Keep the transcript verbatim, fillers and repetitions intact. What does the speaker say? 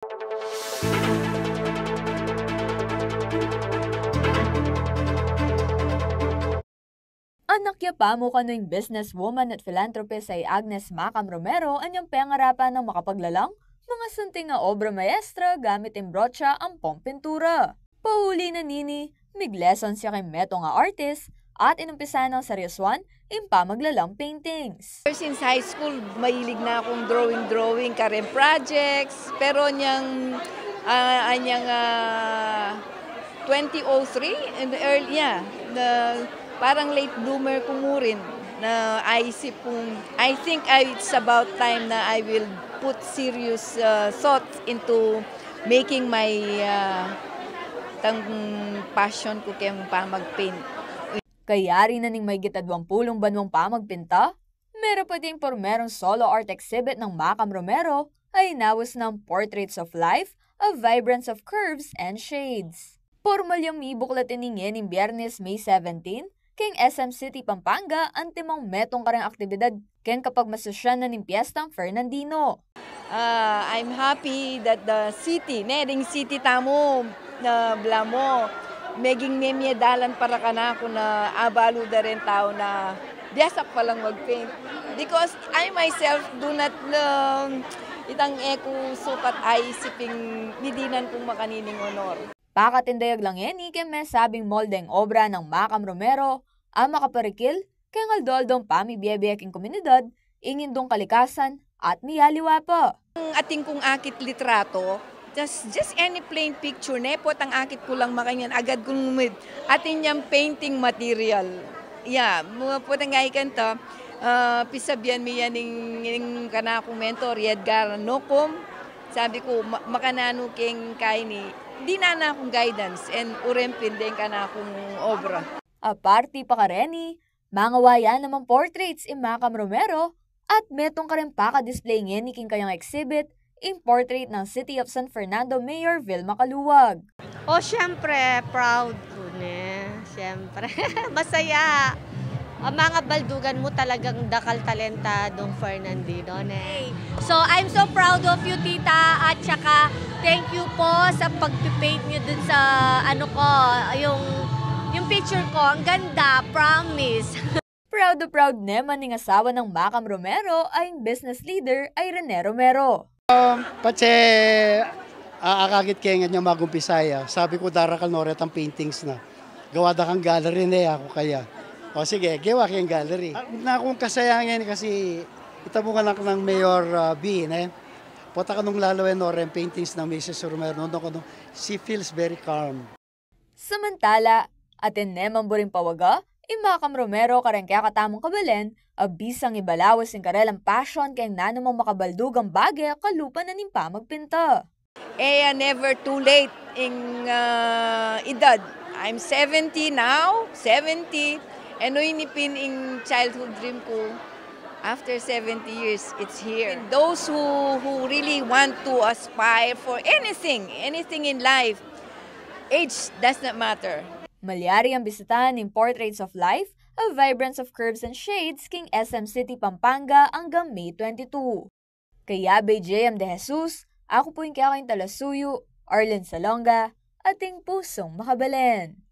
Anak ya pamu kanu ing businesswoman at philanthropist a i Agnes Macam Romero anyang pengarapan nang makapaglalang mga santing a obra maestra gamit ing brotsa ampong pintura. Pauli na nini, mig-lessons ya king metung a artist at inumpisan nang seryosuan ing pamaglalang paintings. Ever since high school, mahilig na akong drawing-drawing, kareng projects. Pero anyang, ah, anyang, ah, twenty oh three, in the early, yeah, the, parang late bloomer ku mu rin, naisip kung, I think I, it's about time na I will put serious, ah, thought into making my, ah, tang passion ku keng pamag-paint. Kayari na ning mahigit adwang pulung banuang pamagpinta, meron pa ding primerung solo art exhibit nang Macam Romero a inawas nang Portraits of Life, A Vibrance of Curves and Shades. Pormal yang mibuklat ini ngening Biyernes, May seventeen, keng S M City Pampanga, antimong metung kareng aktibidad keng kapagmasusyan na ning Piestang Fernandino. Ah, I'm happy that the city, ne, ding city tamu, na balamu, meging memie dalan para kanaku na abalu da reng tau na biasa ku palang mag-paint. Because I myself do not, um, itang e ku sukat aisip ing midinan kung makanining honor. Pakatindayag la ngeni keng mesabing moldeng obra nang Macam Romero a makaparikil keng aldo-aldong pamibiebie king komunidad, ing indung kalikasan at mialiwa pa. Atin kung akit litrato, just, just any plain picture, ne, potang akit ku lang makanyan, agad kung mid-, atin yang painting material. Yeah, mu-, potang gaikan to, ah, pisabian mi yan ning, ning kanakung mentor, i Edgar Nocum. Sabi ku, "Ma-, makananu keng kaini, dinan na kung guidance, and urempin deng kanakung obra." Aparti pa kareni, mangawa ya namang portraits i Macam Romero at metung kareng paka-display ngeni king kayang exhibit, ing portrait nang City of San Fernando Mayor Vilma Caluag. O, siyempre, proud ku, ne? Siyempre. Masaya. Ang mga baldugan mu talagang dakal talentadong Fernandino, ne? So, I'm so proud of you, tita, at saka thank you po sa pagpipaint niyo dun sa, ano ko, yung, yung picture ko. Ang ganda, promise. Proud na proud naman ning asawa nang Macam Romero a ing business leader a i Rene Romero. Patse, a, akakit ke ngeni magumpisaya. Sabi ku, darakal no retang paintings na. Gawa da kang gallery, ne, aku kaya. O sige, gawa keng gallery. A, nakung kasaya ngeni kasi ita mu ngan anak nang Mayor, a, B, ne? Pota ka nung lalawen no reng paintings nang Misis Romero, no, no, no, she feels very calm. Samantala, atin naman buring pawaga i Macam Romero kareng kekatamung kabalen a bisang ibalawas ing karelang passion keng nanumang makabaldugang bage kalupa na ning pamagpinta. E ya never too late ing, ah, edad. I'm seventy now, seventy, e no ini pin ing childhood dream ku. After seventy years, it's here. And those who, who really want to aspire for anything, anything in life, age does not matter. Malyari yang bisitahan ing Portraits of Life, A Vibrance of Curves and Shades king S M City, Pampanga anggang May twenty-two. Kaya Bay J M De Jesus, aku pu ing kekaing talasuyu, Arlene Salonga, ating pusung makabalen.